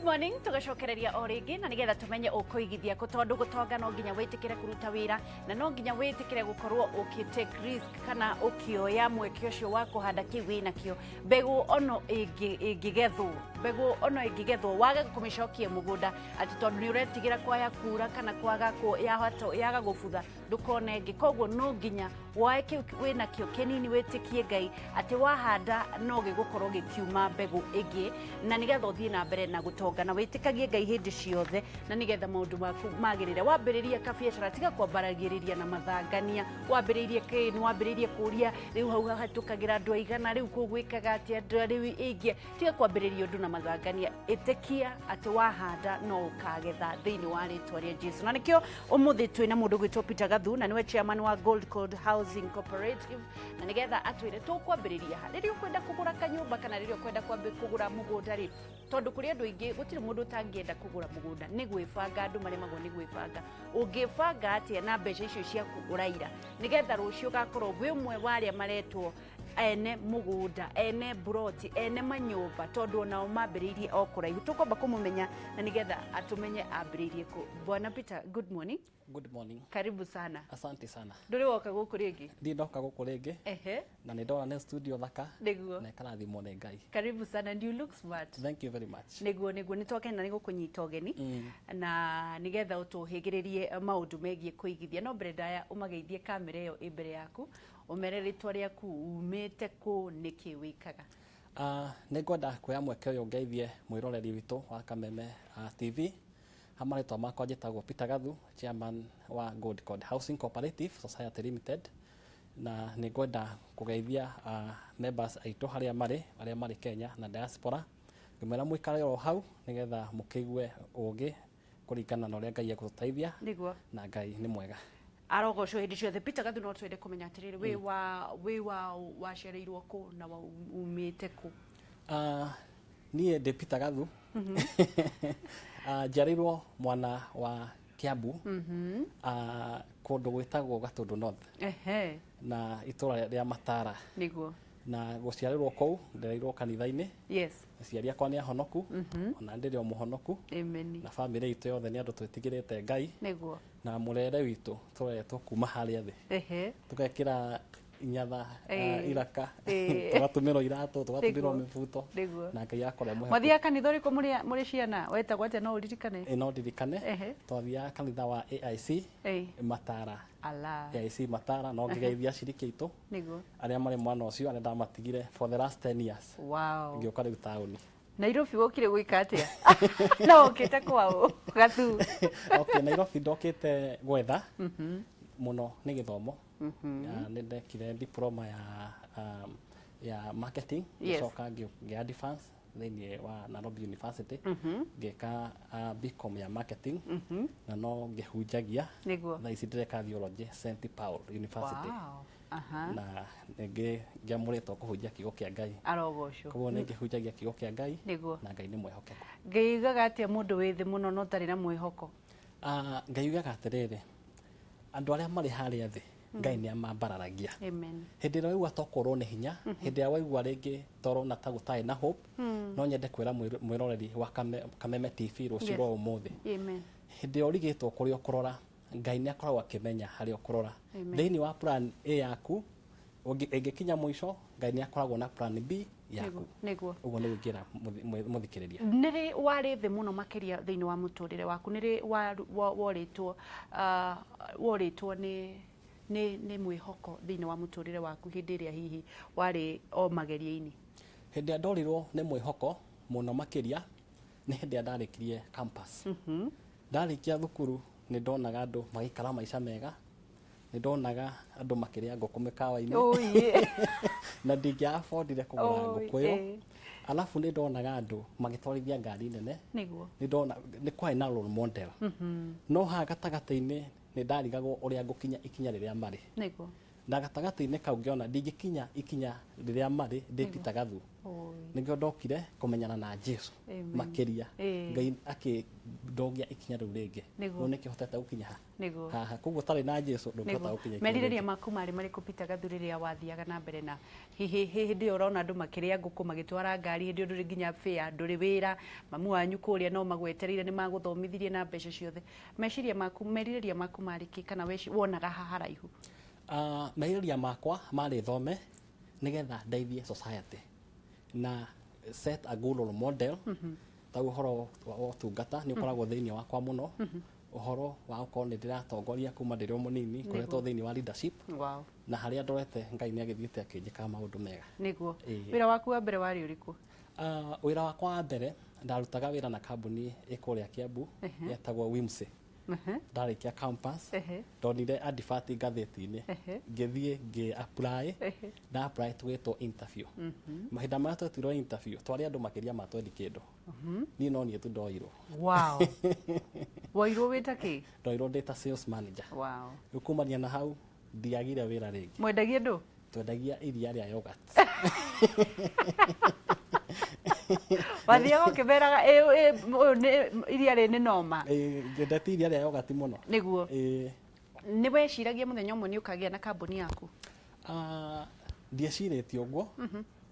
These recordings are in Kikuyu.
Good morning, tugacokereria o rĩngĩ na nĩgetha tũmenye ũkũigithia kũ, tondũ gũtonga no nginya wĩtĩkĩre kũruta wĩra na no nginya wĩtĩkĩre gũkorwo ũkĩ take risk kana ũkĩoya mweke ũcio wa kũhanda kĩu wĩnakĩo. Mbegũ ono ĩngĩgethwo, mbegũ ono ĩngĩgethwo wage kũmĩcokia mũgũnda atĩ tondũ nĩ ũretigĩra kwaya kura kana kwaga yaga gũbutha, ndũkona ĩngĩ. Koguo no nginya woe kĩu wĩnakĩo kĩnini, wĩtĩkie Ngai atĩ wahanda no gĩgũkorwo gĩkiuma mbegũ ĩngĩ, na nĩgetha ũthiĩ na mbere na gũtonga, na wĩtĩkagie Ngai hĩndĩ ciothe na nĩgetha maũndũ maku magĩrĩre. Wambĩrĩria kabiacara, tiga kwambaragĩrĩria na mathangania. Wambĩrĩirie kĩ? Nĩ wambĩrĩirie kũria rĩu hau hahatũkagĩra andũ aigana, rĩu kũu gwĩkaga atĩa, andũ rĩu ĩingĩ. Tiga kwambĩrĩria ũndũ na mathangania, ĩtĩkia atĩ wahanda no ũkagetha thĩinĩ wa rĩtwa rĩa Jesu. Na nĩkĩo ũmũthĩ twĩ na mũndũ gwĩtwo Peter Gathu, na nĩwe chairman wa Gold Code Housing Cooperative, na nĩgetha atwĩre tũkwambĩrĩria ha rĩrĩa ũkwenda kũgũra kanyũmba kana rĩrĩa ũkwenda kũgũra mũgũnda rĩ, tondũ kũrĩ andũ aingĩ gũtirĩ mũndũ ũtangĩenda kũgũra mũgũnda. Nĩ gwĩbanga, andũ maremagwo nĩ gwĩbanga. Ũngĩbanga atĩa na mbeca icio ciaku ũraira nĩgetha rũciũ ũgakorwo wĩ ũmwe wa arĩa maretwo ene mũgũnda, ene mburoti, ene manyũmba, tondũ onao mambĩrĩirie o kũraihu? Tũkwamba kũmũmenya na nĩgetha atũmenye ambĩrĩirie kũ. Bwana Peter, good morning. Good morning. Karibu sana. Asante sana. Ndũrĩ woka gũkũ rĩngĩ? Ndirĩ ndoka gũkũ rĩngĩ. Na nĩ ndona nĩ studio thaka. Na ĩkarathimwo nĩ Ngai. Karibu sana, and you look smart. Thank you very much. Nĩguo nĩ twakena nĩ gũkũnyita ũgeni na nĩgetha ũtũhĩgĩrĩrie maũndũ megiĩ kũigithia. No mbere ndaya, ũmageithie kamera ĩyo ĩ mbere yaku, ũmere rĩtwa rĩaku, umĩte kũ, nĩkĩ wĩkaga. Nĩ ngwenda kuoya mweke ũyũ ngeithie mwĩroreri witũ wa Kameme TV. Ha marĩtwa makwa njĩtagwo Peter Gathu, chairman wa Gold Code Housing Cooperative Society Limited, na nĩ ngwenda kũgeithia members aitũ harĩa marĩ, arĩa marĩ Kenya na diaspora, ngĩmwĩra mũikare oro hau nĩgetha mũkĩigue ũgĩ kũringana na ũrĩa Ngai egũtũteithia. Na Ngai nĩ mwega. Arogocwo hĩndĩ ciothe. Peter Gathu, no twende kũmenya atĩrĩrĩ, wĩ wa waciarĩirwo kũ na umĩte kũ? Niĩ ndĩ Peter Gathu. Njiarĩirwo mwana wa Kiambu, kũndũ gwĩtagwo Gatundu North na itũra rĩa Matara. Na gũciarĩrwo kũu, ndereirwo kanitha-inĩ. Aciari akwa nĩ ahonoku, ona ndĩrĩ o mũhonoku. Amen. Na bamĩrĩ itũ yothe nĩ andũ twĩtigĩrĩte Ngai. Na mũrere witũ tũreretwo kuma harĩa thĩ, tũgekĩra inyatha, iraka, tũgatũmĩrwo iratũ, tũgatũmĩrwo mĩbuto, na Ngai akorwo mwĩhokeku. Mwathiaga kanitha ũrĩkũ mũrĩ ciana? Wetagwo atĩa, no ũririkane? Ĩ, no ndirikane. Twathiaga kanitha wa AIC Matara. Ala. AIC Matara. No ngĩgeithia aciriki aitũ arĩa marĩ mwana ũcio, arĩa ndamatigire for the last 10 years, ngĩũka rĩu taũni. Nairobi wokire gwĩka atĩa na ũkĩte kwao Gathu? Okay, Nairobi ndokĩte gwetha mũno nĩ gĩthomo. Nĩ ndekire diploma ya marketing, ngĩcoka ngĩ advance thĩinĩ wa Nairobi University, ngĩka BCom ya marketing, na no ngĩhunjagia. Thaa ici ndĩreka theology St Paul University. Na ningĩ ngĩamũrĩtwo kũhunjia kiugo kĩa Ngai. Arogocwo. Koguo nĩ ngĩhunjagia kiugo kĩa Ngai. Na Ngai nĩ mwĩhokeku. Ngai ugaga atĩa mũndũ wĩ thĩ mũno no ũtarĩ na mwĩhoko? Ngai ugaga atĩrĩrĩ, andũ arĩa marĩ harĩa thĩ, Ngai nĩ amambararagia. Amen. Hĩndĩ ĩrĩa waigua tokorwo nĩ hinya, hĩndĩ ĩrĩa waigua rĩngĩ torona ta gũtarĩ na hope, no nyende kwĩra mwĩroreri wa Kameme TV rũciũ rwa ũmũthĩ, hĩndĩ ĩrĩa ũrigĩtwo kũrĩa ũkũrora, Ngai nĩ akoragwo akĩmenya harĩa ũkũrora. Thĩinĩ wa plan A yaku ĩngĩkinya mũico, Ngai nĩ akoragwo na plan B yaku. Ũguo nĩguo ingĩra mũthikĩrĩria. Nĩ rĩ warĩ thĩ mũno makĩria thĩinĩ wa mũtũrĩre waku? Nĩ rĩ worĩtwo nĩ mwĩhoko thĩinĩ wa mũtũrĩre waku, hĩndĩ ĩrĩa hihi warĩ o magerio-inĩ? Hĩndĩ ĩrĩa ndorirwo nĩ mwĩhoko mũno makĩria nĩ hĩndĩ ĩrĩa ndarĩkirie campus. Ndarĩkia thukuru, nĩ ndonaga andũ magĩikara maica mega, nĩ ndonaga andũ makĩrĩa ngũkũ mĩkawa-inĩ na ndingĩa affordire kũgũra ngũkũ ĩyo. Alafu nĩ ndonaga andũ magĩtwarithia ngari nene. Nĩ ndona nĩ kwarĩ na role model, no haha gatagatĩ-inĩ nĩ ndarigagwo ũrĩa ngũkinya ikinya rĩrĩa marĩ. Na gatagatĩ-inĩ kau ngĩona ndingĩkinya ikinya rĩrĩa marĩ ndĩ Peter Gathu. Oi. Nĩkĩo ndokire kũmenyana na Jesu Amen. makĩria. Ĩĩ. Ngai akĩndogia ikinya rĩu rĩngĩ. Nĩguo. Rĩu nĩkĩo hotete gũkinya ha Nĩguo. haha. Koguo ũtarĩ na Jesu ndũngĩhota Nĩguo. gũkinya ikinya Merirĩria rĩngĩ. maku marĩ marĩkũ, Peter Gathu, rĩrĩa wathiaga na mbere na hihi hĩndĩ ĩyo ũrona andũ makĩrĩa ngũkũ, magĩtwara ngari, hĩndĩ ĩyo ndũrĩ nginya fare, ndũrĩ wĩra, mamu wanyu kũrĩa no magwetereire, nĩ magũthomithirie na mbeca ciothe. Meciria maku, merirĩria maku marĩ kĩ, kana wonaga ha haraihu? Merirĩria makwa marĩ thome nĩgetha ndeithie society na set a good role model. Ta ũhoro wa ũtungata nĩ ũkoragwo thĩinĩ wakwa mũno, ũhoro wa gũkorwo nĩ ndĩratongoria kuma ndĩrĩ o mũnini, ngoretwo thĩinĩ wa leadership. Na harĩa ndorete, Ngai nĩ agĩthiĩte akĩnjĩkaga maũndũ mega. Ĩĩ. Wĩra waku wa mbere warĩ ũrĩkũ? Wĩra wakwa wa mbere, ndarutaga wĩra na kambuni ĩ kũrĩa Kiambu yetagwo Wimsey. Ndarĩkia campus, ndonire advert ngathĩti-inĩ, ngĩthiĩ ngĩ apply. Nda apply, twĩtwo interview. Mahinda marĩa twetirwo interview, twarĩ andũ makĩria ma 20 kĩndũ, niĩ no niĩ tu ndoirwo. Wow, woirwo wĩta kĩ? Ndoirwo ndĩ ta sales manager. Rĩu kumania na hau ndiagire wĩra rĩngĩ. Mwendagia ndũ? Twendagia iria rĩa yogurt. Wathiaga ũkĩmeraga, "Ũyũ nĩ iria rĩ nĩ noma." Ĩĩ, nyendete iria rĩa yogurt mũno. Ĩĩ. Nĩ weciragia mũthenya ũmwe nĩ ũkagĩa na kambuni yaku? Ndiecirĩtie ũguo,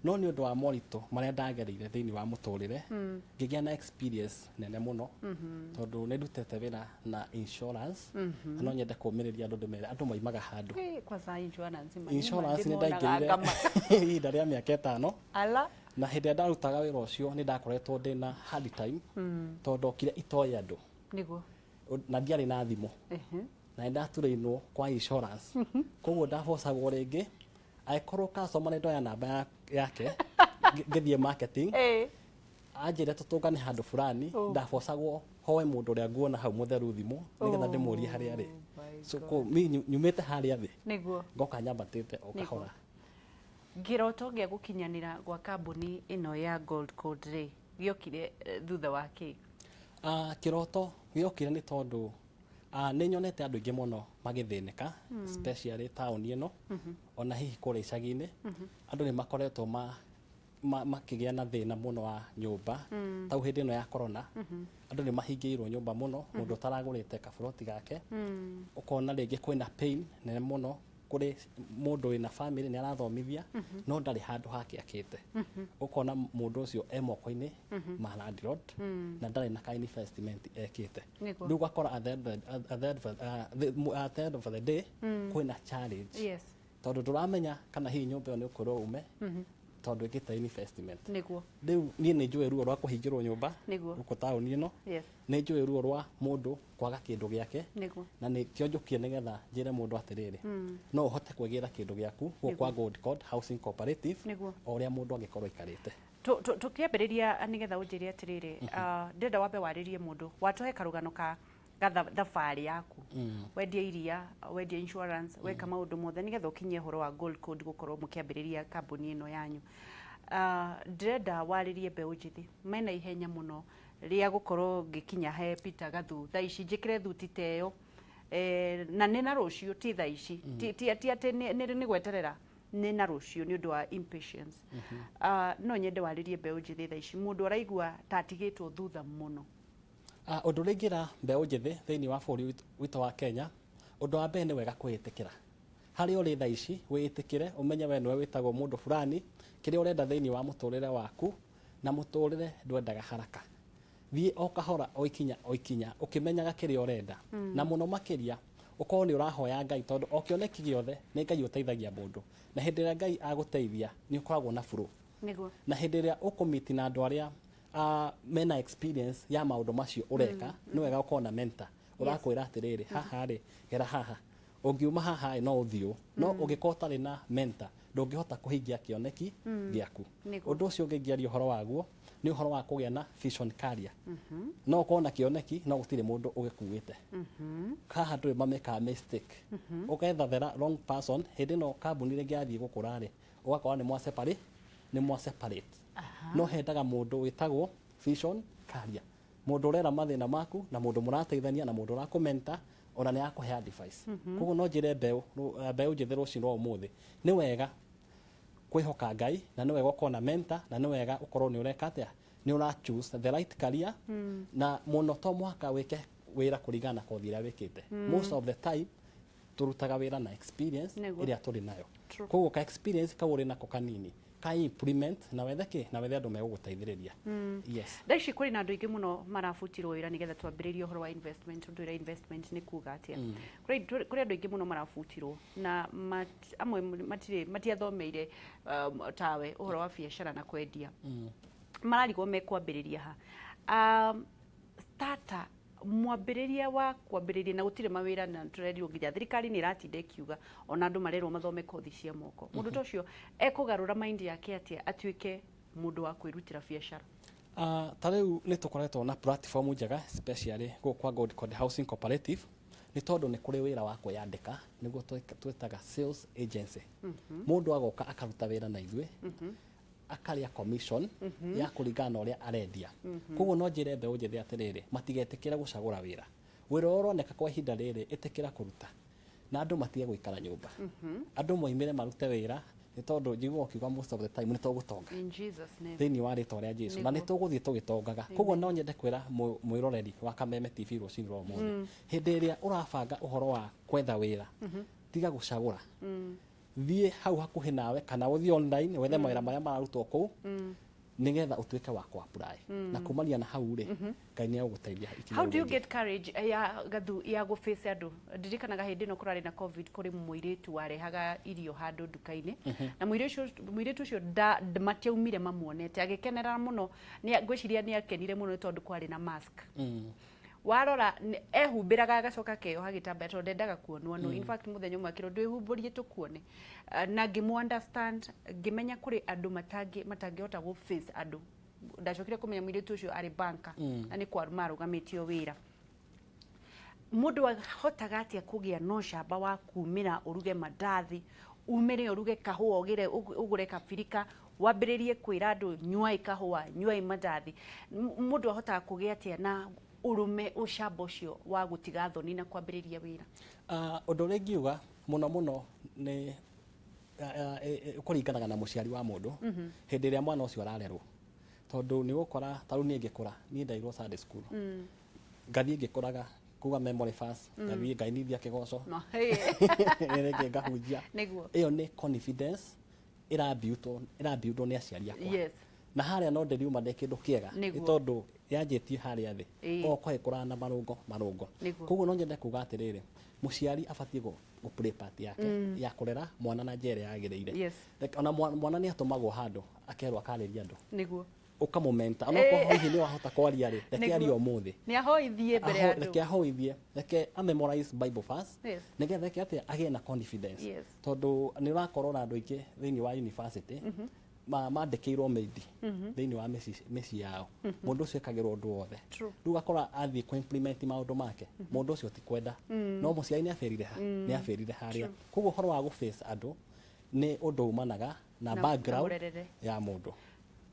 no nĩ ũndũ wa moritũ marĩa ndagereire thĩinĩ wa mũtũrĩre, ngĩgĩa na experience nene mũno, tondũ nĩ ndutĩte wĩra na insurance, na no nyende kũmĩrĩria andũ ndĩmere andũ maimaga handũ. Kwanza insurance ma Insurance nĩ ndĩmonaga ndaingĩrire ngama. ihinda rĩa mĩaka 5. Ala. Na hĩndĩ ĩrĩa ndarutaga wĩra ũcio, nĩ ndakoretwo ndĩna hard time, tondũ ndokire itoĩ andũ na ndiarĩ na thimũ, na nĩ ndaturĩinwo kwa insurance, koguo ndabocagwo rĩngĩ angĩkorwo customer nĩ ndoya namba yake ngĩthiĩ marketing, anjĩre tũtũngane handũ fulani, ndabocagwo hoe mũndũ ũrĩa nguona hau mũtheru thimũ nĩgetha ndĩmũrie harĩa arĩ. My So mi nyumĩte harĩa thĩ, ngoka nyambatĩte o kahora. Kĩroto gĩa gũkinyanĩra gwa kambuni ĩno ya Gold Code rĩ, gĩokire thutha wa kĩ? Kĩroto gĩokire nĩ tondũ nĩ nyonete andũ aingĩ mũno magĩthĩnĩka, especially taũni ĩno, ona hihi kũrĩa icagi-inĩ. Andũ nĩ makoretwo makĩgĩa na thĩna mũno wa nyũmba. Tau hĩndĩ ĩno ya corona, andũ nĩ mahingĩirwo nyũmba mũno, mũndũ ũtaragũrĩte kaburoti gake, ũkona rĩngĩ kwĩna pain nene mũno kũrĩ mũndũ wĩna family, nĩ arathomithia no ndarĩ handũ hake akĩte. Ũkona mũndũ ũcio e moko-inĩ ma landlord na ndarĩ na ka investment ekĩte. Rĩu ũgakora at the end of the day kwĩna challenge, tondũ ndũramenya kana hihi nyũmba ĩyo nĩ ũkwĩrwo ume tondũ ĩkĩte investment. Rĩu niĩ nĩ njũĩ ruo rwa kũhingĩrwo nyũmba gũkũ taũni ĩno. Nĩ njũĩ ruo rwa mũndũ kwaga kĩndũ gĩake, na nĩkĩo njũkire nĩgetha njĩre mũndũ atĩrĩrĩ, no ũhote kwĩgĩra kĩndũ gĩaku gũkũ kwa Gold Code Housing Cooperative, o ũrĩa mũndũ angĩkorwo aikarĩte. Tũkĩambĩrĩria, nĩgetha ũnjĩre atĩrĩrĩ, ndĩrenda wambe warĩrie mũndũ watũhe karũgano ka thabarĩ yaku, wendia iria, wendia insurance, weka maũndũ mothe nĩgetha ũkinyie ũhoro wa Gold Code, gũkorwo mũkĩambĩrĩria kambuni ĩno yanyu. Ndĩrenda warĩrie mbeũ njĩthĩ mena ihenya mũno rĩa gũkorwo ngĩkinya he Peter Gathu thaa ici, njĩkĩre thuti ta ĩyo, na nĩ na rũciũ, ti thaa ici, ti atĩ nĩ gweterera, nĩ na rũciũ, nĩ ũndũ wa impatience. No nyende warĩrie mbeũ njĩthĩ thaa ici, mũndũ araigua ta atigĩtwo thutha mũno. Ũndũ ũrĩa ingĩra mbeũ njĩthĩ thĩinĩ wa bũrũri witũ wa Kenya, ũndũ wa mbere nĩ wega kwĩĩtĩkĩra harĩa ũrĩ thaa ici. Wĩĩtĩkĩre, ũmenye we nĩwe wĩtagwo mũndũ fulani, kĩrĩa ũrenda thĩinĩ wa mũtũrĩre waku, na mũtũrĩre ndwendaga haraka. Thiĩ o kahora, o ikinya o ikinya, ũkĩmenyaga kĩrĩa ũrenda, na mũno makĩria ũkorwo nĩ ũrahoya Ngai, tondũ o kĩoneki gĩothe nĩ Ngai ũteithagia mũndũ, na hĩndĩ ĩrĩa Ngai agũteithia nĩ ũkoragwo na flow. Na hĩndĩ ĩrĩa ũkũmiti na andũ arĩa mena experience ya maũndũ macio ũreka, nĩ wega ũkorwo na mentor ũrakwĩra atĩrĩrĩ, haha rĩ, gera haha, ũngiuma haha ĩ, no ũthiũ. No ũngĩkorwo ũtarĩ na mentor, ndũngĩhota kũhingia kĩoneki gĩaku. Ũndũ ũcio ũngĩ ingĩaria ũhoro waguo nĩ ũhoro wa kũgĩa na vision carrier. No ũkorwo na kĩoneki no gũtirĩ mũndũ ũgĩkuĩte. Haha ndũrĩ mamekaga mistake, ũgetha the wrong person. Hĩndĩ ĩno kambuni rĩngĩ yathiĩ gũkũra rĩ, ũgakora nĩ mwa separate. No hendaga mũndũ wĩtagwo vision carrier, mũndũ ũrera mathĩna maku, na mũndũ mũrateithania, na mũndũ ũrakũmenta. Ona nĩ yakũhe advice. Koguo no njĩre mbeũ njĩthĩ rũcinĩ rwa ũmũthĩ, nĩ wega kwĩhoka Ngai, na nĩ wega ũkorwo na mentor, na nĩ wega ũkorwo nĩ ũreka atĩa, nĩ ũra choose the right career. Na mũno to mũhaka wĩke wĩra kũringana na kothi ĩrĩa wĩkĩte. Most of the time tũrutaga wĩra na experience ĩrĩa tũrĩ nayo. Koguo ka experience kau ũrĩ nako kanini ka implement na wethe kĩ, na wethe andũ megũgũteithĩrĩria. Yes. Thaa ici kũrĩ na andũ aingĩ mũno marabutirwo wĩra. Nĩgetha twambĩrĩrie ũhoro wa investment, ũndũ investment nĩ kuga atĩa, kũrĩ andũ aingĩ mũno marabutirwo na amwe matirĩ matiathomeire tawe ũhoro wa biacara na kwendia. Mararigwo mekwambĩrĩria ha. Starter, mwambĩrĩria wa kwambĩrĩria, na gũtirĩ mawĩra, na tũrerirwo nginya thirikari nĩ ĩratinda ĩkiuga ona andũ marerwo mathome kothi cia moko. Mũndũ ta ũcio ekũgarũra mind yake atĩa atuĩke mũndũ wa kwĩrutĩra biacara? Ta rĩu nĩ tũkoretwo na platform njega, especially gũkũ kwa Gold Code Housing Cooperative, nĩ tondũ nĩ kũrĩ wĩra wa kwĩyandĩka, nĩguo twĩtaga sales agency. Mũndũ agoka akaruta wĩra na ithuĩ, akarĩa commission ya kũringana na ũrĩa arendia. Koguo no njĩre mbeũ njĩthĩ atĩrĩrĩ, matigetĩkĩre gũcagũra wĩra. Wĩra ũrĩa ũroneka kwa ihinda rĩrĩ, ĩtĩkĩra kũruta, na andũ matige gũikara nyũmba. Andũ moimĩre marute wĩra, nĩ tondũ njiguaga ũkiuga most of the time nĩ tũgũtonga. In Jesus name. Thĩinĩ wa rĩtwa rĩa Jesu. Na nĩ tũgũthiĩ tũgĩtongaga. Koguo no nyende kwĩra mwĩroreri wa Kameme TV rũcinĩ rwa ũmũthĩ, hĩndĩ ĩrĩa ũrabanga ũhoro wa kwetha wĩra, tiga gũcagũra. Thiĩ hau hakuhĩ nawe kana ũthiĩ online wethe mawĩra marĩa mararutwo kũu, nĩgetha ũtuĩke wa kũ apply, na kumania na hau rĩ, Ngai nĩ egũgũteithia ikinya How do you rĩu rĩngĩ. get courage ya gathu ya gũface andũ? Ndirikanaga hĩndĩ ĩno kũrarĩ na COVID, kũrĩ mũirĩtu warehaga irio handũ nduka-inĩ, na mũirĩtu ũcio matiaumire mamuonete, agĩkenera mũno. Ngwĩciria nĩ akenire mũno nĩ tondũ kwarĩ na mask. Warora ehumbĩraga, agacoka akeyoha gĩtambaya tondũ ndendaga kuonwo nũ. In fact, mũthenya ũmwe akĩrwo, "Ndwĩhumbũrie tũkuone." Na ngĩmũ understand, ngĩmenya kũrĩ andũ matangĩhota gũ face andũ. Ndacokire kũmenya mũirĩtu ũcio arĩ banker na nĩ kwa marũgamĩtio wĩra. Mũndũ ahotaga atĩa kũgĩa na ũcamba wa kumĩra ũruge mandathi, umĩre ũruge kahũa, ũgĩre ũgũre kabirika, wambĩrĩrie kwĩra andũ, "Nyuai kahũa, nyuai mandathi"? Mũndũ ahotaga kũgĩa atĩa na ũrũme, ũcamba ũcio wa gũtiga thoni na kwambĩrĩria wĩra? Ũndũ ũrĩa ingiuga mũno mũno nĩ kũringanaga na mũciari wa mũndũ hĩndĩ ĩrĩa mwana ũcio ararerwo, tondũ nĩ ũgũkora ta rĩu niĩ ngĩkũra, niĩ ndairwo Sunday school, ngathiĩ ngĩkũraga kuga memory verse, ngathiĩ ngainithia kĩgoco, No, hey. rĩngĩ ngahunjia. Ĩyo nĩ confidence ĩrabuildwo nĩ aciari akwa. Na harĩa no ndĩriuma ndĩ kĩndũ kĩega, nĩ tondũ yanjĩtie harĩa thĩ o kwagĩkũraga na marũngo marũngo. Koguo no nyende kuga atĩrĩrĩ, mũciari abatiĩ gũ play part yake ya kũrera mwana na njĩra ĩrĩa yagĩrĩire. Like, ona mwana nĩ atũmagwo handũ akerwo akarĩria andũ, ũkamũmenta onokorwo hihi nĩ wahota kwaria rĩ, reke arie ũmũthĩ. Nĩ ahoithie mbere ya andũ. Reke ahoithie, reke a memorize Bible verse, nĩgetha eke atĩa, agĩe na confidence. Tondũ nĩ ũrakorwo na andũ aingĩ thĩinĩ wa university mandĩkĩirwo maid thĩinĩ wa mĩciĩ yao. Mũndũ ũcio ekagĩrwo ũndũ wothe. Rĩu ũgakora athiĩ kũ implement maũndũ make, mũndũ ũcio ti kwenda, no mũciari nĩ abĩrire ha, nĩ abĩrire harĩa. Koguo ũhoro wa gũ face andũ nĩ ũndũ umanaga na na background mũrerere ya mũndũ.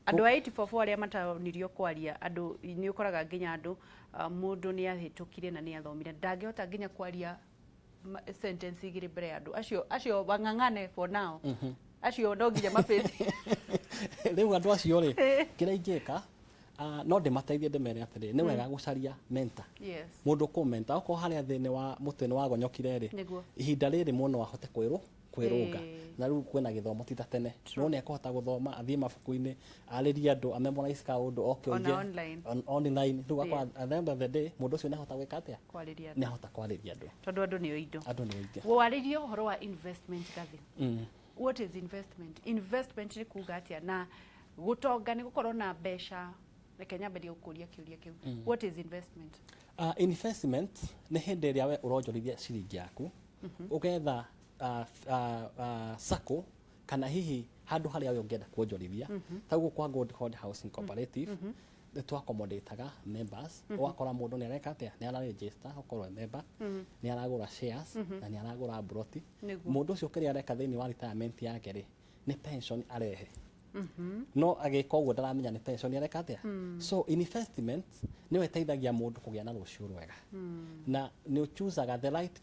Andũ a 844 arĩa mataonirio kwaria andũ, nĩ ũkoraga nginya andũ mũndũ nĩ ahĩtũkire na nĩ athomire, ndangĩhota nginya kwaria sentence igĩrĩ mbere ya andũ acio wang'ang'ane. For now, acio no nginya maface. Rĩu andũ acio rĩ, kĩrĩa ingĩka, no ndĩmateithie, ndĩmere atĩrĩ, nĩ wega gũcaria mentor, mũndũ kũmenta. Okorwo harĩa thĩ wa mũtĩ nĩ wagonyokire rĩ, ihinda rĩrĩ mũno ahote kwĩrũnga. Na rĩu kwĩna gĩthomo, ti ta tene, no nĩ ekũhota gũthoma, athiĩ mabuku-inĩ, arĩrie andũ, amemorize kaũndũ oke ona oige. Online. Online. Rĩu ũgakora at the end of the day mũndũ ũcio nĩ ahota gwĩka atĩa? Kwarĩria andũ. Nĩ ahota kwarĩria andũ. Tondũ andũ nĩo indo. Andũ nĩ aingĩ. Warĩrie ũhoro wa investment, Gathi. What is investment? Investment nĩ kuga atĩa? Na gũtonga nĩ gũkorwo na mbeca? Reke nyambĩrie gũkũria kĩũria kĩu. What is investment? Investment nĩ hĩndĩ ĩrĩa we ũronjorithia ciringi yaku, ũgetha sacco kana hihi handũ harĩa we ũngĩenda kuonjorithia. Ta ũguo kwa Gold Hoard Housing Cooperative nĩ twaccommodateaga members. Ũgakora mũndũ nĩ areka atĩa, nĩ araregister okorwo e member, nĩ aragũra shares na nĩ aragũra mburoti. Mũndũ ũcio kĩrĩa areka thĩinĩ wa retirement yake rĩ, nĩ pension arehe. No agĩka ũguo ndaramenya nĩ pension areka atĩa. So investment nĩyo ĩteithagia mũndũ kũgĩa na rũciũ rwega, na nĩ ũchuzaga the right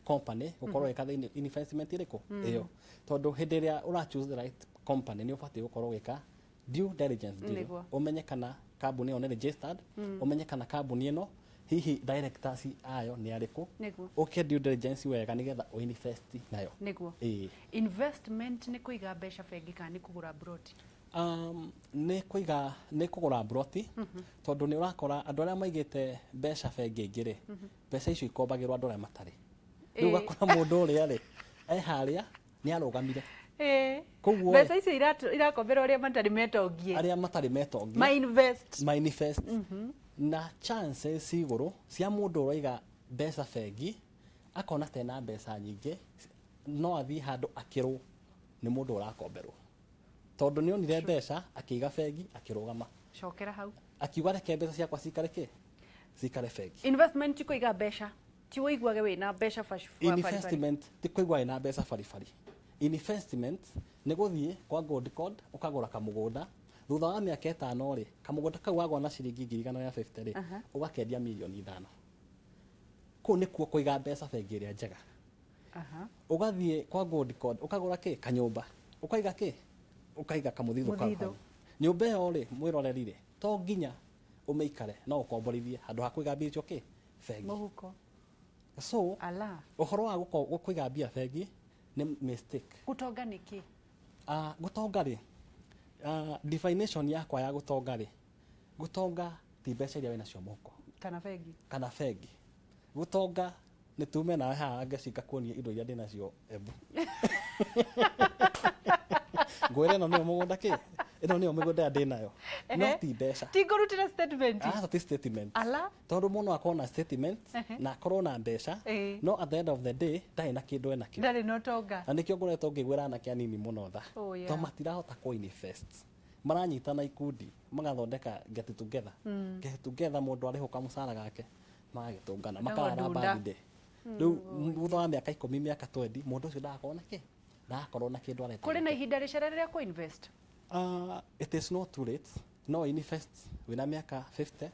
company gũkorwo ĩka thĩinĩ investment ĩrĩkũ ĩyo, tondũ hĩndĩ ĩrĩa ũra choose the right company nĩ ũbatiĩ gũkorwo ũgĩka due diligence deal. Ũmenye kana kambuni ĩyo nĩ registered, ũmenye kana kambuni ĩno hihi directors ayo nĩ arĩkũ. Ũke due diligence wega nĩgetha ũinvest nayo. Ĩĩ. Investment nĩ kũiga mbeca bengi kana nĩ kũgũra broti? Nĩ kũiga, nĩ kũgũra mburoti, tondũ nĩ ũrakora andũ arĩa maigĩte mbeca bengi aingĩ rĩ, mbeca icio ikombagĩrwo andũ arĩa matarĩ. Rĩu ũgakora mũndũ ũrĩa rĩ e harĩa nĩ arũgamire. Koguo Mbeca icio irakomberwo arĩa matarĩ metongie. Arĩa matarĩ metongie. Ma invest. Ma invest, na chances igũrũ cia mũndũ ũraiga mbeca bengi akona tena mbeca nyingĩ, no athiĩ handũ akĩrwo nĩ mũndũ ũrakomberwo, tondũ nĩ onire mbeca akĩiga bengi akĩrũgama. Cokera hau. Akiuga reke mbeca ciakwa cikare kĩ cikare bengi. Investment ti kũiga mbeca, ti ũiguage wĩna mbeca baribari. Investment ti kũigua wĩna mbeca baribari. Investment nĩ gũthiĩ kwa Gold Code ũkagũra kamũgũnda, thutha wa mĩaka 5 rĩ, kamũgũnda kau wagũra na ciringi 150,000 rĩ, ũgakendia 5 mirioni. Kũu nĩkuo kũiga mbeca bengi ĩrĩa njega. Ũgathiĩ kwa Gold Code ũkagũra kĩ kanyũmba, ũkaiga kĩ ũkaiga kamũthithũ kau. Mũthithũ. Hau nyũmba ĩyo rĩ, mwĩroreri rĩ, to nginya ũmĩikare, no ũkomborithie handũ ha kũiga mbia icio kĩ bengi. Mũhuko. So Ala. ũhoro wa kũiga mbia bengi nĩ mistake. Gũtonga nĩ kĩ? Gũtonga rĩ, definition yakwa ya gũtonga rĩ, gũtonga ti mbeca iria wĩnacio mũhuko kana bengi. Kana bengi. Gũtonga nĩ tume nawe haha ngeci ngakuonia indo iria ndĩnacio Embu, ngwĩre ĩno nĩyo mũgũnda kĩ ĩno nĩyo mĩgũnda ĩrĩa ndĩnayo, no ti mbeca. Ti ngũrutĩra statement. Aca, ti statement. Ala. Tondũ mũndũ akorwo na statement na akorwo na mbeca, no at the end of the day ndarĩ na kĩndũ enakĩo. Ndarĩ na ũtonga. Na nĩkĩo ngoretwo ngĩgwĩra anake anini mũno tha, tondũ matirahota kũ invest. Maranyitana ikundi magathondeka get together, get together, mũndũ arĩhwo kamũcara gake magagĩtũngana makarara Ndunda. birthday. Rĩu thutha wa mĩaka 10, mĩaka 20, mũndũ ũcio ndagakorwo na kĩ ndagakorwo na kĩndũ areta. Kũrĩ na ihinda rĩcere rĩa kũ invest? It is not too late. No invest wĩna mĩaka 50,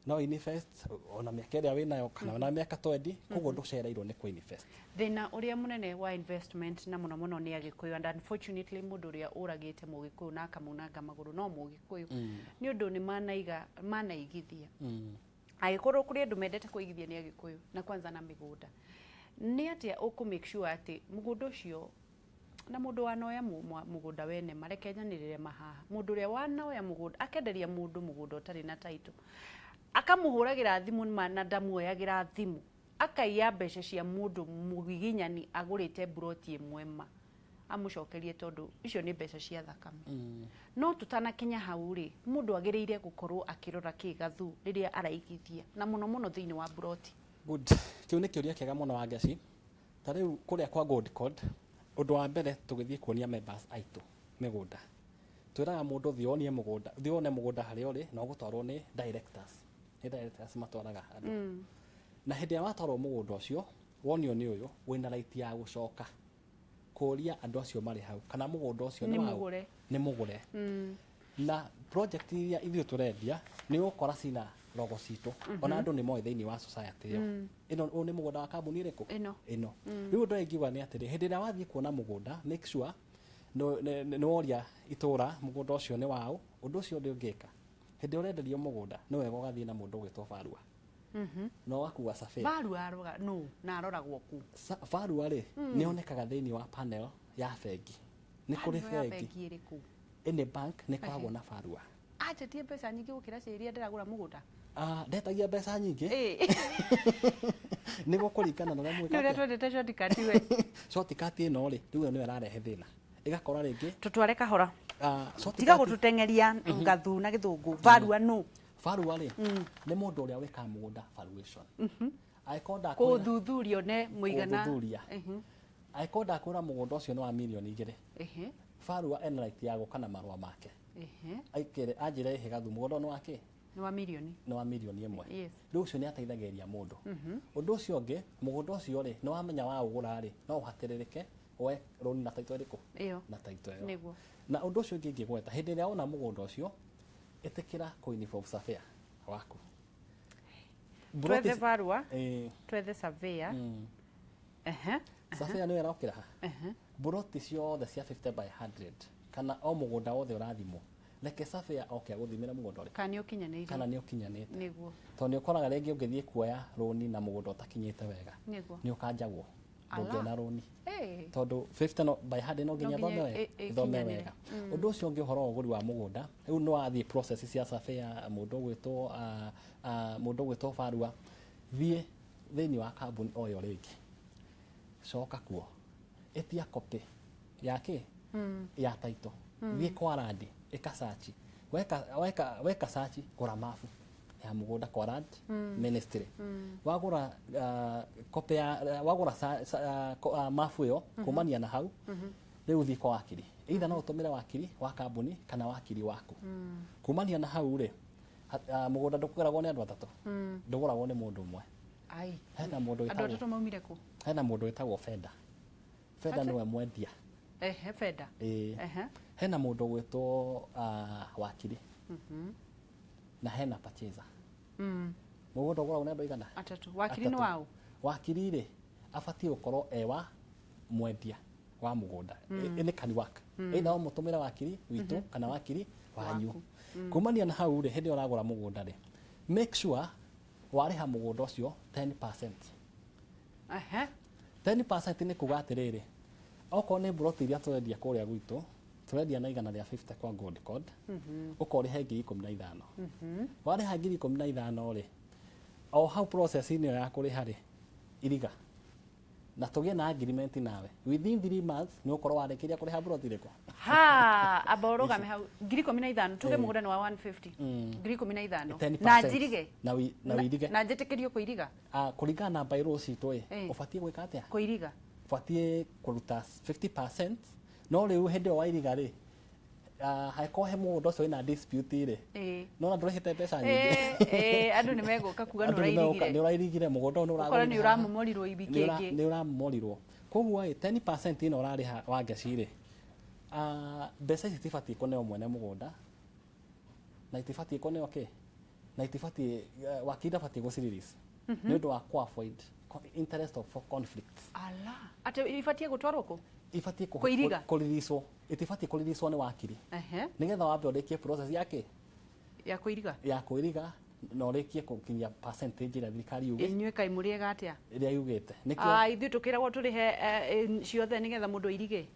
no invest ona mĩaka ĩrĩa wĩnayo kana wĩna mĩaka 20, koguo ndũcereirwo nĩ kũ invest. Thĩna ũrĩa mũnene wa investment na mũno mũno nĩ Agĩkũyũ, and unfortunately mũndũ ũrĩa ũragĩte Mũgĩkũyũ na akamunanga magũrũ no Mũgĩkũyũ, nĩ ũndũ nĩ manaiga manaigithia. Angĩkorwo kũrĩ andũ mendete kũigithia nĩ Agĩkũyũ, na kwanza na mĩgũnda. Nĩ atĩa ũkũ make sure atĩ mũgũnda ũcio na mũndũ wanoya mũgũnda wene mareke nyanĩrĩre mahaha, mũndũ ũrĩa wanoya mũgũnda akenderia mũndũ mũgũnda ũtarĩ na title, akamũhũragĩra thimũ ma na ndamuoyagĩra thimũ, akaiya mbeca cia mũndũ mũgiginyani agũrĩte mburoti ĩmwe ma amũcokerie, tondũ icio nĩ mbeca cia thakame. No tũtanakinya hau rĩ, mũndũ agĩrĩire gũkorwo akĩrora kĩ gathu rĩrĩa araigithia, na mũno mũno thĩinĩ wa mburoti? Good, kĩu nĩ kĩũria kĩega mũno, Wangeci. Ta rĩu kũrĩa kwa Gold Code, ũndũ wa mbere tũgĩthiĩ kuonia members aitũ mĩgũnda, twĩraga mũndũ thiĩ wonie mũgũnda, thiĩ wone mũgũnda harĩa ũrĩ na ũgũtwarwo nĩ directors, nĩ directors matwaraga andũ. Na hĩndĩ ĩrĩa watwarwo mũgũnda ũcio wonio nĩ ũyũ, wĩna right ya gũcoka kũria andũ acio marĩ hau kana mũgũnda ũcio nĩ nĩ waũ. Mũgũre. Nĩ mũgũre. Na project iria ithuĩ tũrendia nĩ ũgũkora cina logo citũ, ona andũ nĩ moĩ thĩinĩ wa society ĩyo ĩno ũyũ nĩ mũgũnda wa kambuni ĩrĩkũ. Ĩno. Ĩno. Rĩu ũndũ ũrĩa ingiuga nĩ atĩrĩ, hĩndĩ ĩrĩa wathiĩ kuona mũgũnda, make sure nĩ woria itũra mũgũnda ũcio nĩ waũ. Ũndũ ũcio ũndũ ũngĩka, hĩndĩ ĩrĩa ũrenderio mũgũnda, nĩ wega ũgathiĩ na mũndũ ũgwĩtwo barua na ũgakua survey. Barua aroga no na aroragwo ku? Barua rĩ, nĩ onekaga thĩinĩ wa panel ya bengi. Nĩ kũrĩ Panel ya bengi. Bengi ĩrĩkũ? Any bank nĩ koragwo na barua. Anjĩtie mbeca nyingĩ gũkĩra cia iria ndĩragũra mũgũnda? Ah, ndetagia mbeca nyingĩ. Nĩ gũkũringana na ũrĩa Nĩ mwĩka ũrĩa atĩa. twendete shortcut we. Shortcut ĩno rĩ, rĩu ĩyo nĩyo ĩrarehe thĩna, ĩgakora rĩngĩ Tũtware kahora. Shortcut. Tiga gũtũteng'eria gathu na gĩthũngũ. Barua nũ? Barua rĩ, nĩ mũndũ ũrĩa wĩkaga mũgũnda valuation. Angĩkorwo ndakwĩra Kũũthuthuria one mũigana. Gũthuthuria. Angĩkorwo ndakwĩra mũgũnda ũcio nĩ wa 2 mirioni, barua ena right ya gũka na marũa make, aikere anjĩre ĩhĩ gathu, mũgũnda ũyũ nĩ wa kĩ? Nĩ wa mirioni. Nĩ wa 1 mirioni. Rĩu ũcio nĩ ateithagĩrĩria mũndũ. Ũndũ ũcio ũngĩ, mũgũnda ũcio rĩ, nĩ wamenya waũgũra rĩ, no ũhatĩrĩrĩke woe rũni na title ĩrĩkũ? Ĩyo. Na title ĩyo. Na ũndũ ũcio ũngĩ ingĩgweta, hĩndĩ ĩrĩa wona mũgũnda ũcio, ĩtĩkĩra kũ-involve surveyor waku. Twethe barua, twethe surveyor. Surveyor nĩwe ĩrokĩra ha mburoti ciothe cia 50 by 100 kana o mũgũnda wothe ũrathimwo, reke surveyor oke agũthimĩre mũgũnda ũrĩkũ, kana nĩ ũkinyanĩirie, kana nĩ ũkinyanĩte. Nĩguo. Tondũ nĩ ũkoraga rĩngĩ ũngĩthiĩ kuoya rũni na mũgũnda ũtakinyĩte wega, nĩ ũkanjagwo, ndũngĩona rũni, tondũ 50 by 100 no nginya No nginya ithome wega, ithome ĩkinyanĩre. Wega. Ũndũ ũcio ũngĩ, ũhoro wa ũgũri wa mũgũnda, rĩu nĩ wathiĩ process cia surveyor, mũndũ ũgwĩtwo barua, thiĩ thĩinĩ wa kambuni o ĩyo rĩngĩ, coka kuo, ĩtia copy ya kĩ ya title, thiĩ kwa land, ĩka search. Weka search, gũra mabu ya mũgũnda kwa Land Ministry. Wagũra copy ya wagũra mabu ĩyo, kumania na hau rĩu thiĩ kwa wakiri, either no ũtũmĩre wakiri wa kambuni kana wakiri waku. Kumania na hau rĩ, mũgũnda ndũgũragwo nĩ andũ atatũ, ndũgũragwo nĩ mũndũ ũmwe. Ai. Hena mũndũ Andũ wĩtagwo atatũ maumire kũ? Hena mũndũ wĩtagwo vendor. Vendor nĩwe mwendia. Ehe, vendor. Ĩĩ. Hena mũndũ ũgwĩtwo wakiri na hena purchaser. Mũgũnda ũgũragwo nĩ andũ aigana? Atatũ. Wakiri nĩ Atatũ. Waũ? Wakiri rĩ, abatiĩ gũkorwo e wa mwendia wa mũgũnda. Nĩ can work either no mũtũmĩre wakiri witũ kana wakiri wanyu. Kumania na hau rĩ, hĩndĩ ĩyo ũragũra mũgũnda rĩ, make sure warĩha mũgũnda ũcio 10%. 10% nĩ kuga atĩrĩrĩ, okorwo nĩ mburoti iria tũrendia kũrĩa gwitũ, tũrendia na 150 kwa Gold Code, ũkorĩhe 15,000. Warĩha 15,000 rĩ, o hau process-inĩ ĩyo ya kũrĩha rĩ, iriga na tũgĩe na agreement nawe, within 3 months nĩ ũkorwo warĩkĩria kũrĩha mburoti ĩrĩkũ. Ha, amba ũrũgame hau. 15,000, tuge mũgũnda nĩ wa 150, 15,000. 10%. Na njirige? Na wĩirige. Na njĩtĩkĩrio kũiriga? Ah, kũringana na bylaws citũ ĩ, ũbatiĩ gwĩka atĩa? Kũiriga. Ũbatiĩ kũruta 50%, no rĩu hĩndĩ ĩyo wairiga rĩ, hangĩkorwo he mũgũnda ũcio wĩna dispute rĩ, nona ndũrĩhĩte mbeca nyingĩ. Andũ nĩ megũka kuga nĩ Andũ nĩ megũka, ũrairigire. Nĩ ũrairigire mũgũnda ũyũ, nĩ Ũkore ũragũrire nĩ haha. ũramomorirwo Nĩ ibikĩngĩ. Nĩ ũramomorirwo. Koguo ĩ, 10% ĩno ũrarĩha wa ngeci rĩ, mbeca ici itibatiĩ kũneo mwene mũgũnda na itibatiĩ kũneo kĩ, na itibatiĩ wakiri ndabatiĩ gũci-release nĩ ũndũ wa ku avoid interest of conflict. Ala, atĩ ibatiĩ gũtwarwo kũ? Ibatiĩ Kũiriga? Kũreleasewo, itibatiĩ kũreleasewo nĩ wakiri nĩgetha wambe ũrĩkie process ya kĩ? Ya kũiriga. Ya kwĩriga na ũrĩkie gũkinyia percentage ĩrĩa thirikari yugĩte. Inyuĩ kaĩ mũrĩega atĩa? Ĩrĩa yugĩte nĩkĩo. Ah, ithuĩ tũkĩragwo tũrĩhe ciothe nĩgetha mũndũ airige.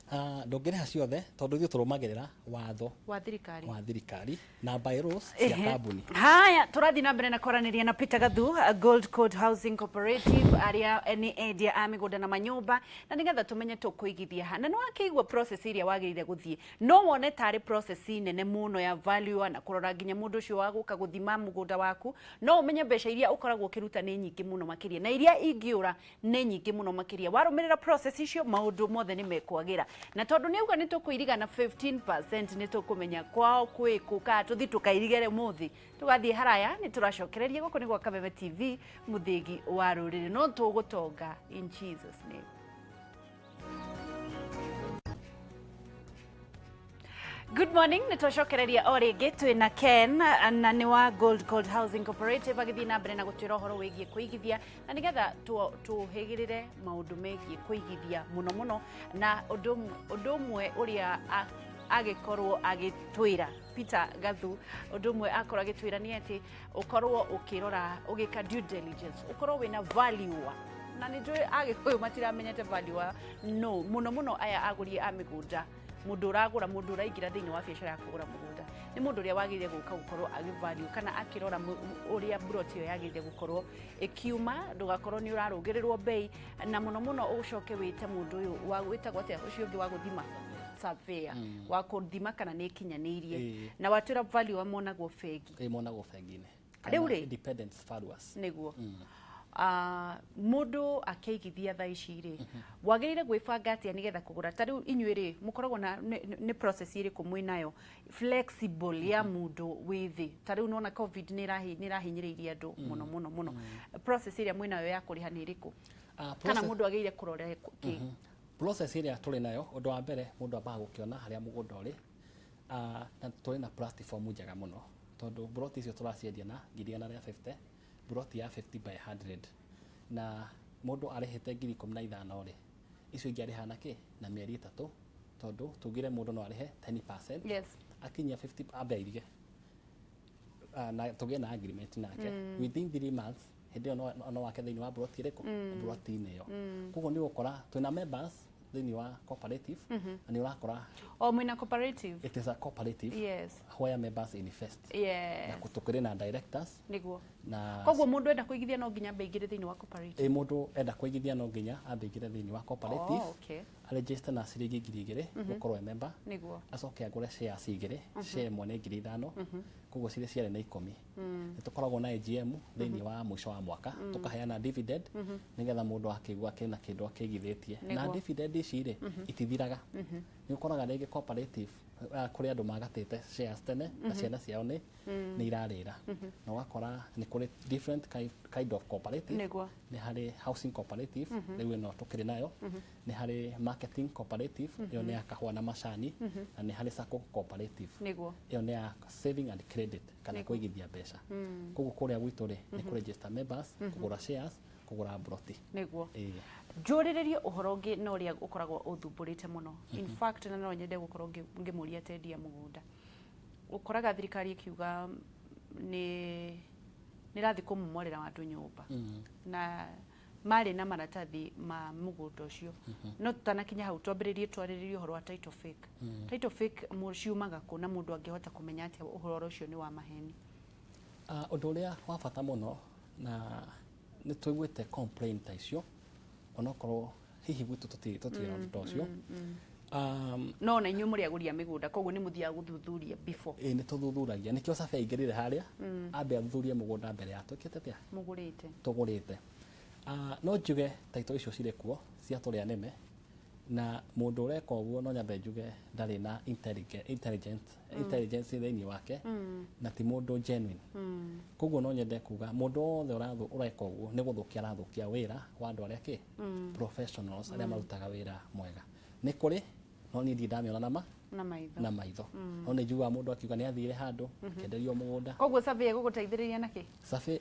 Ndũngĩrĩha ciothe tondũ ithuĩ tũrũmagĩrĩra watho wa thirikari. Wa thirikari na bylaws cia kambuni. Haya, tũrathiĩ na mbere na kwaranĩria na Peter Gathu, Gold Court Housing Cooperative, arĩa nĩ endia a mĩgũnda na manyũmba, na nĩgetha tũmenye tũkũigithia ha. Na nĩ wakĩigua process ĩrĩa wagĩrĩire gũthiĩ. No wone tarĩ process nene mũno ya value na kũrora nginya mũndũ ũcio wa gũka gũthima mũgũnda waku, no ũmenye mbeca iria ũkoragwo ũkĩruta nĩ nyingĩ mũno makĩria, na iria ingĩũra nĩ nyingĩ mũno makĩria. Warũmĩrĩra process icio, maũndũ mothe nĩ mekwagĩra. Na tondũ nĩ auga nĩ tũkũiriga na 15%, nĩ tũkũmenya kwao kwĩ kũ, kana tũthiĩ tũkairigere mũthĩ tũgathiĩ haraya. Nĩ tũracokereria gũkũ nĩ gwa Kameme TV, mũthĩgi wa rũrĩrĩ. No tũgũtonga in Jesus name. Good morning, nĩ twacokereria o rĩngĩ. Twĩna Ken na nĩ wa Gold Gold Housing Cooperative, agĩthiĩ na mbere na gũtwĩra ũhoro wĩgiĩ kũigithia na nĩgetha tũhĩgĩrĩre maũndũ megiĩ kũigithia mũno mũno. Na ũndũ ũmwe ũrĩa agĩkorwo agĩtwĩra Peter Gathu, ũndũ ũmwe akorwo agĩtwĩra nĩ atĩ ũkorwo ũkĩrora, ũgĩka due diligence, ũkorwo wĩna valuer. Na nĩ njũĩ Agĩkũyũ matiramenyete valuer, no mũno mũno aya agũri a mĩgũnda, mũndũ ũragũra, mũndũ ũraingĩra thĩinĩ wa biacara ya kũgũra mũgũnda, nĩ mũndũ ũrĩa wagĩrĩire gũka gũkorwo agĩ-value kana akĩrora ũrĩa mburoti ĩyo yagĩrĩire gũkorwo ĩkiuma, ndũgakorwo nĩ ũrarũgĩrĩrwo bei. Na mũno mũno ũcoke wĩte mũndũ ũyũ wa wĩtagwo atĩa, ũcio ũngĩ wa gũthima, surveyor, wa kũthima kana nĩ ĩkinyanĩirie. Na watwĩra value monagwo bengi. Ĩ, monagwo bengi-inĩ. Rĩu rĩ? Independent valuers. Nĩguo. Mũndũ akĩigithia thaa ici rĩ, wagĩrĩire gwĩbanga atĩa nĩgetha kũgũra? Ta rĩu inyuĩ rĩ, mũkoragwo na nĩ process ĩrĩkũ mwĩnayo flexible ya mũndũ wĩ thĩ? Ta rĩu nona COVID nĩ ĩrahinyĩrĩirie andũ mũno mũno mũno. Process ĩrĩa mwĩnayo ya kũrĩha nĩ ĩrĩkũ, kana mũndũ agĩrĩire kũrora kĩ? Process ĩrĩa tũrĩ nayo, ũndũ wa mbere, mũndũ ambaga gũkĩona harĩa mũgũnda ũrĩ. Na tũrĩ na platform njega mũno, tondũ broti icio tũraciendia na 150,000, broti ya 50 by 100, na mũndũ arĩhĩte 15,000 rĩ, icio ingĩ arĩha na kĩ na mĩeri 3, tondũ tugire mũndũ no arĩhe 10%. Akinyia 50 ambe airige, na tũgĩe na agreement nake within 3 months, hĩndĩ ĩyo no wake thĩinĩ wa broti ĩrĩkũ, broti-inĩ ĩyo. Koguo nĩ ũgũkora twĩna members thĩinĩ wa cooperative, na nĩ ũrakora O mwĩna cooperative. It is a cooperative where members invest. Na tũkĩrĩ na directors. Na Koguo mũndũ enda kũigithia no nginya ambe aingĩre thĩinĩ wa cooperative? Ĩ, mũndũ enda kũigithia no nginya ambe aingĩre thĩinĩ wa cooperative. Aregister na ciringi 2,000 gũkorwo e member. Acoke agũre shares 2, share ĩmwe nĩ 5,000, koguo cirĩ ciarĩ nĩ 10. Nĩ tũkoragwo na AGM thĩinĩ wa mũico wa mwaka, tũkaheana dividend nĩgetha mũndũ akĩigua akĩrĩ na kĩndũ akĩigithĩtie. Na dividend ici rĩ, itithiraga. Nĩ ũkoraga rĩngĩ cooperative, kũrĩ andũ magatĩte shares tene na ciana ciao nĩ irarĩra, na ũgakora nĩ kũrĩ different kind of cooperative. Nĩ harĩ housing cooperative, rĩu ĩno tũkĩrĩ nayo, nĩ harĩ marketing cooperative, ĩyo nĩ ya kahũa na macani, na nĩ harĩ sacco cooperative, ĩyo nĩ ya saving and credit kana kũigithia mbeca. Koguo kũrĩa gwitũ rĩ, nĩ kũ register members, kũgũra shares, kũgũra broti. Ĩĩ. Njũrĩrĩrie ũhoro ũngĩ na ũrĩa ũkoragwo ũthumbũrĩte mũno, in fact, na no nyende gũkorwo ngĩmũria tendia mũgũnda. Ũkoraga thirikari ĩkiuga nĩ ĩrathiĩ kũmomorera andũ nyũmba na marĩ na maratathi ma mũgũnda ũcio. No tũtanakinya hau, twambĩrĩrie twarĩrĩrie ũhoro wa title fake. Title fake ciumaga kũ, na mũndũ angĩhota kũmenya atĩa ũhoro ũcio nĩ wa maheni? Ũndũ ũrĩa wa bata mũno, na nĩ tũiguĩte complaint ta icio, onokorwo hihi gwitũ tũtirĩ na ũndũ ta ũcio. No na inyuĩ mũrĩ agũri a mĩgũnda, koguo nĩ mũthiaga gũthuthuria before? Ĩĩ, nĩ tũthuthuragia. Nĩkĩo surveyor aingĩrire harĩa ambe athuthurie mũgũnda mbere ya twĩkĩte atĩa? Mũgũrĩte. Tũgũrĩte. No njuge title icio cirĩ kuo cia tũrĩa nĩme, na mũndũ ũreka ũguo, no nyambe njuge ndarĩ na intelligence thĩinĩ wake, na ti mũndũ genuine. Koguo no nyende kuga mũndũ wothe ũreka ũguo nĩ gũthũkia arathũkia wĩra wa andũ arĩa kĩ professionals, arĩa marutaga wĩra mwega. Nĩ kũrĩ, no niĩ ndirĩ ndamĩona na ma na maitho. Na maitho. No nĩ njiguaga mũndũ akiuga nĩ athire handũ akĩenderio mũgũnda. Koguo survey ĩgũgũteithĩrĩria na kĩ?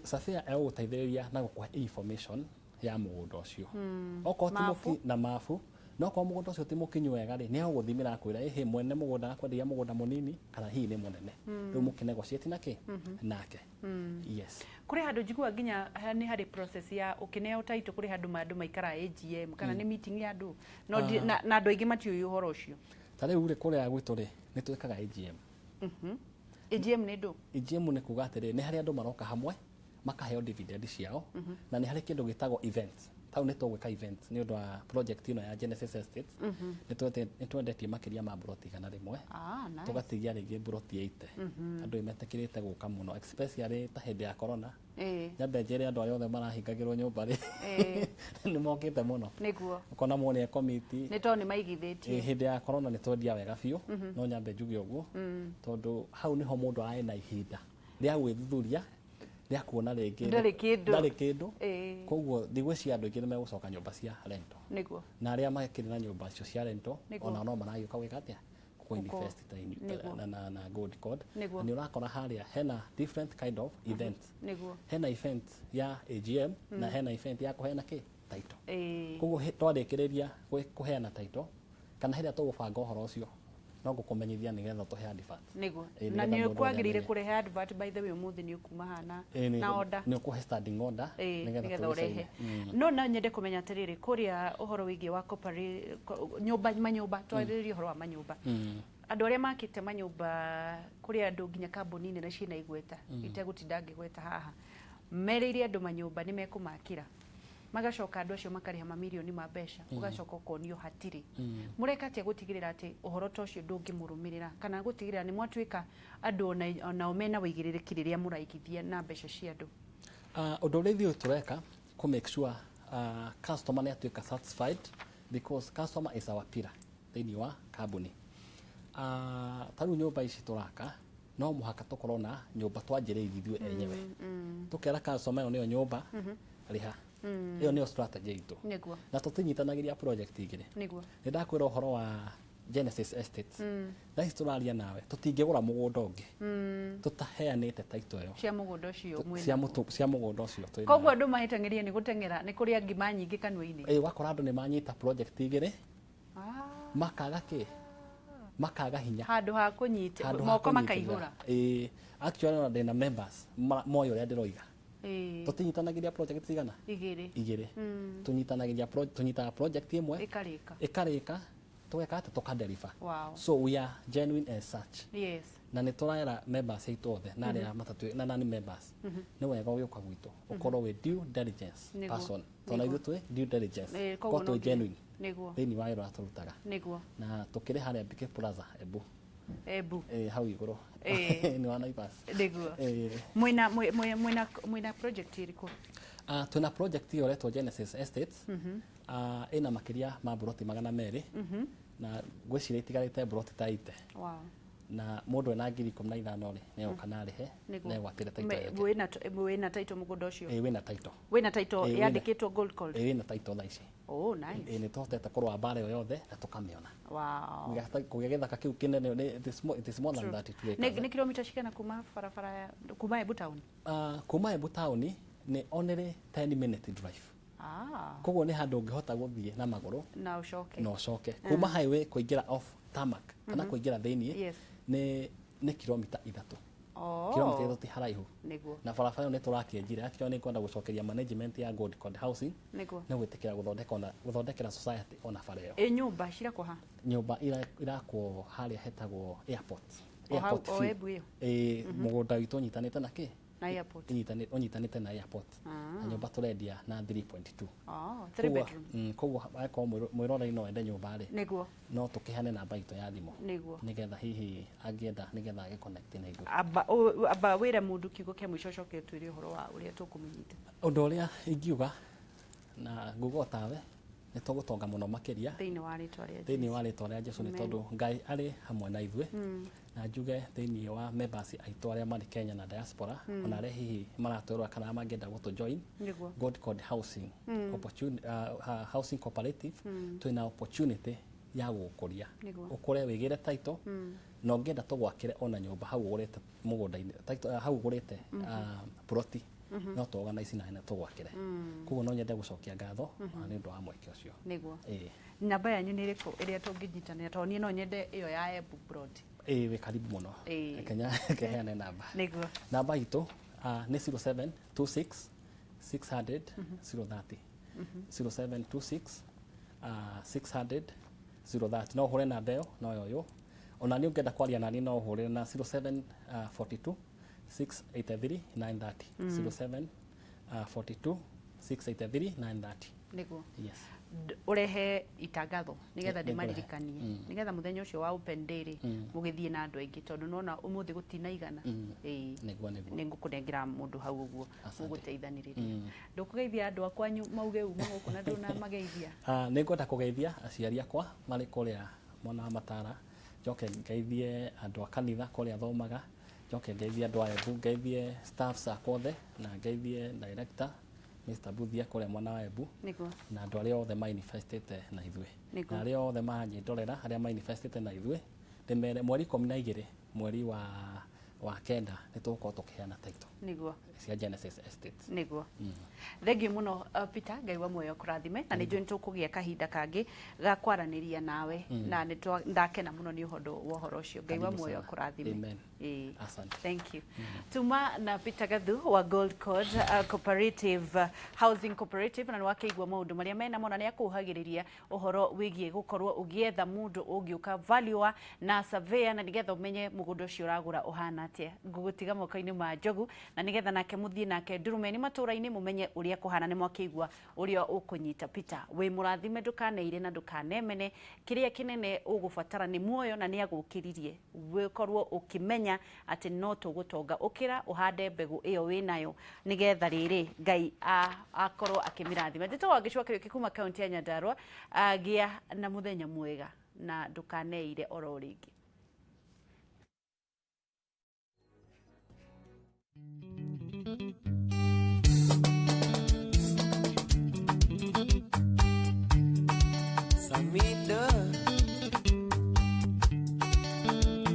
Surveyor egũgũteithĩrĩria na gũkũhe information ya mũgũnda ũcio, okorwo ti Mabu. Na mabu, no okorwo mũgũnda ũcio ti mũkinyu wega rĩ, nĩ egũgũthimĩra akwĩra ĩhĩ, mwene mũgũnda akwenderia mũgũnda mũnini kana hihi nĩ mũnene. Rĩu mũkĩnegotiate na kĩ nake. Yes. Kũrĩ handũ njiguaga nginya nĩ harĩ process ya ũkĩneo title, kũrĩ handũ andũ maikaraga AGM kana nĩ meeting ya andũ, no na andũ aingĩ matiũĩ ũhoro ũcio. Ta rĩu rĩ, kũrĩa gwitũ rĩ, nĩ twĩkaga AGM. AGM nĩ ndũ? AGM nĩ kuga atĩrĩ, nĩ harĩ andũ maroka hamwe makaheo dividend ciao, na nĩ harĩ kĩndũ gĩtagwo event. Tau nĩ tũgwĩka event nĩ ũndũ wa project ĩno ya Genesis Estates. Nĩ twendetie makĩria ma broti 100. Ah, nice. Tũgatigia rĩngĩ broti 80. Andũ nĩ metĩkĩrĩte gũka mũno, especially ta hĩndĩ ya corona. Nyambe njĩre andũ arĩa othe marahingagĩrwo nyũmba rĩ, nĩ mokĩte mũno. Ũkona mũndũ nĩ ekomiti. Nĩ tondũ nĩ maigithĩtie. Hĩndĩ ya corona nĩ twendia wega biũ. No nyambe njuge ũguo, tondũ hau nĩho mũndũ arĩ na ihinda rĩa gwĩthuthuria, rĩa kuona rĩngĩ Ndarĩ kĩndũ. Ndarĩ kĩndũ. Koguo ndigwĩciria andũ aingĩ nĩ megũcoka nyũmba cia rental. Na arĩa makĩrĩ na nyũmba icio cia rental, ona no maragĩũka gwĩka atĩa? Kũ-invest ta na Gold Code. Na nĩ ũrakora harĩa hena different kind of events. Hena event ya AGM na hena event ya kũheana kĩ title. Koguo twarĩkĩrĩria kũheana title, kana hĩrĩa tũgũbanga ũhoro ũcio, no ngũkũmenyithia nĩgetha tũhe advert. Ĩĩ, Na nĩgetha nĩ mũndũ kwagĩrĩire amenye. kũrehe advert, by the way, ũmũthĩ nĩ ũkuma hana Ĩĩ, na order. Nĩ ũkũhe standing order nĩgetha nĩgetha tũgĩcaine. ũrehe. No nyende kũmenya atĩrĩrĩ, kũrĩa ũhoro wĩgiĩ wa nyũmba, manyũmba, twarĩrĩrie ũhoro wa manyũmba. Andũ arĩa makĩte manyũmba, kũrĩ andũ nginya kambuni nene ciĩna igweta itegũtinda ngĩgweta haha, merĩire andũ manyũmba nĩ mekũmakĩra, magacoka andũ acio makarĩha mamirioni ma mbeca, ũgacoka ũkonio hatirĩ. Mũreka atĩa gũtigĩrĩra atĩ ũhoro ta ũcio ndũngĩmũrũmĩrĩra, kana gũtigĩrĩra nĩ mwatuĩka andũ onao mena wĩigĩrĩrĩki rĩrĩa mũraigithia na mbeca cia andũ? Ũndũ ũrĩa ithuĩ tũreka kũ make sure customer nĩ atuĩka satisfied, because customer is our pillar thĩinĩ wa kambuni. Ta rĩu nyũmba ici tũraka, no mũhaka tũkorwo na nyũmba twanjĩrĩirie ithuĩ enyewe, tũkera customer ĩyo nĩyo nyũmba, rĩha. Ĩyo nĩyo strategy itũ. Na tũtinyitanagĩria project igĩrĩ. Nĩ ndakwĩra ũhoro wa Genesis Estates, thaa ici tũraria nawe tũtingĩgũra mũgũnda ũngĩ tũtaheanĩte title ĩyo cia mũgũnda ũcio mwĩna. Cia mũgũnda ũcio twĩna. Koguo andũ mahĩtang'ĩrie nĩ gũteng'era, nĩ kũrĩa ngima nyingĩ kanua-inĩ. Ĩ, ũgakora andũ nĩ manyita project igĩrĩ, makaga kĩ, makaga hinya. Handũ ha kũnyita Handũ ha moko kũnyitĩrĩra. Makaihũra. Ĩ, actually ona ndĩna members moĩ ũrĩa ndĩroiga. Tũtinyitanagĩria project cigana? Igĩrĩ. Igĩrĩ. Tũnyitanagĩria tũnyitaga project ĩmwe, ĩkarĩka. Ĩkarĩka, tũgeka atĩ tũkadeliver. So we are genuine as such. Na nĩ tũrera members aitũ othe na arĩa matatũ na nani members, nĩ wega ũgĩũka gwitũ ũkorwo wĩ due diligence person, tondũ ithuĩ twĩ due diligence. Koguo ko no twĩ nginya- genuine thĩinĩ wa wĩra ũrĩa tũrutaga. Na tũkĩrĩ harĩa BK Plaza Embu. Embu. Hau igũrũ nĩ wa Naivas. Mwĩna mwĩna project ĩrĩkũ? Twĩna project ĩyo ĩretwo Genesis Estates. Ĩna makĩria ma mburoti 200, na ngwĩciria itigarĩte mburoti ta 80. Na mũndũ ena 15,000 rĩ, nĩ egũka na arĩhe na egwatĩre title yake. Wĩna title mũgũnda ũcio? Ĩ, wĩna title. Wĩna title? Ĩ, Yandĩkĩtwo Gold Cold? Ĩ, wĩna title thaa ici. Oh, nice. Ĩ, nĩ tũhotete kũrũa mbara ĩyo yothe na tũkamĩona. Kũgĩa gĩthaka kĩu kĩnene it is more than 32 Nĩ acres. Nĩ kilomita cigana kuma barabara ya kuma Embu town? Kuma Embu town nĩ only 10 minute drive. Koguo nĩ handũ ũngĩhota gũthiĩ na magũrũ na ũcoke. Na ũcoke. Kuma highway kũingĩra off tarmac kana kũingĩra thĩiniĩ nĩ kilomita 3. Kilomita 3 ti haraihu. Na barabara ĩyo nĩ tũrakĩenjire. Actually nĩ ngwenda gũcokeria management ya Gold Code Housing nĩ gwĩtĩkĩra gũthondeka ona gũthondekera society ona bara ĩyo. Ĩ, nyũmba cirakwo ha? Nyũmba irakwo harĩa hetagwo airport. O hau- Airport o view. Embu ĩyo? Ĩ, mũgũnda witũ ũnyitanĩte na kĩ? Na airport. Ũnyitanĩte na airport, na nyũmba tũrendia na 3.2. Oh, three bedroom. Koguo angĩkorwo mwĩroreri no ende nyũmba rĩ, no tũkĩheane namba itũ ya thimũ nĩgetha hihi angĩenda nĩgetha agĩconnect na ithuĩ. Amba wĩre mũndũ kiugo kĩa mũico, ũcoke ũtwĩre ũhoro wa ũrĩa tũkũmũnyita. Ũndũ ũrĩa ingiuga na nguga o tawe, nĩ tũgũtonga mũno makĩria thĩinĩ wa rĩtwa rĩa thĩinĩ wa rĩtwa rĩa Jesu, nĩ tondũ Ngai arĩ hamwe na ithuĩ. Na njuge thĩinĩ wa members aitũ arĩa marĩ Kenya na diaspora, ona arĩa hihi maratwĩrora kana arĩa mangĩenda gũtũ join Gold Code Housing, Housing Cooperative, twĩna opportunity ya gũgũkũria, ũkũre wĩgĩre title, na ũngĩenda tũgwakĩre ona nyũmba hau ũgũrĩte mũgũnda-inĩ title, hau ũgũrĩte ploti, no tũ organize na tũgwakĩre. Koguo no nyende gũcokia ngatho nĩ ũndũ wa mweke ũcio. Ĩĩ. Namba yanyu nĩ ĩrĩkũ ĩrĩa tũngĩnyitanĩra, tondũ niĩ no nyende ĩyo ya Embu plot? Ĩĩ, wĩ karibu mũno. Kenya keheane namba. Namba itũ nĩ 0726 600 030, 0726 600 030. No ũhũre namba ĩyo no yo ona nĩ ũngĩenda kwaria nani no ũhũrĩre na 0742 683 930, 0742 683 930. Yes. Ũrehe itangatho nĩgetha Nĩngũrehe. Ndĩmaririkanie nĩgetha mũthenya ũcio wa open day rĩ, mũgĩthiĩ na andũ aingĩ, tondũ nona ũmũthĩ gũtinaigana. Nĩguo. Nĩ ngũkũnengera mũndũ hau ũguo Asante. mũgũteithanĩrĩria. Ndũkũgeithia andũ a kwanyu mauge uma gũkũ na ndũnamageithia? Nĩ ngwenda kũgeithia aciari akwa marĩ kũrĩa mwena wa Matara, njoke ngeithie andũ a kanitha kũrĩa thomaga, njoke ngeithie andũ a Embu, ngeithie staffs akwa othe, na ngeithie director Mr. Buthia kũrĩa mwena wa Embu, na andũ arĩa othe mainvestĩte na ithuĩ, na arĩa othe maranyĩndorera, arĩa mainvestĩte na ithuĩ, ndĩmere mweri 12 mweri wa 9 nĩ tũgũkorwo tũkĩheana title cia Genesis Estates. Nĩguo, thengiũ mũno, Peter. Ngai wa muoyo kũrathime, na nĩ njũĩ nĩ tũkũgĩa kahinda kangĩ ga kwaranĩria nawe, na nĩ ndakena mũno nĩ ũhoro wa ũhoro ũcio. Ngai wa Karibu muoyo sana. kũrathime. Amen. Asante. Thank you. Tuma na Peter Gathu wa Gold Code Cooperative, Housing Cooperative, na nĩ wakĩigua maũndũ marĩa mena mo, na nĩ akũhagĩrĩria ũhoro wĩgiĩ gũkorwo ũgĩetha mũndũ ũngĩũka valuer na surveyor, na nĩgetha ũmenye mũgũnda ũcio ũragũra ũhana atĩa. Ngũgũtiga moko-inĩ ma Njogu, na nĩgetha nake mũthiĩ nake ndurumeni matũra-inĩ mũmenye ũrĩa kũhana. Nĩ mwakĩigua ũrĩa ũkũnyita Peter. Wĩ mũrathime, ndũkaneire na ndũkanemene. Kĩrĩa kĩnene ũgũbatara nĩ muoyo, na nĩ agũkĩririe ũkorwo ũkĩmenya atĩ no tũgũtonga. Ũkĩra ũhande mbegũ ĩyo wĩnayo, nĩgetha rĩrĩ Ngai akorwo akĩmĩrathima. Njĩtagwo Wangĩcua Kariũki kuma kaunti ya Nyandarua. Gĩa na mũthenya mwega na ndũkaneire oro rĩngĩ.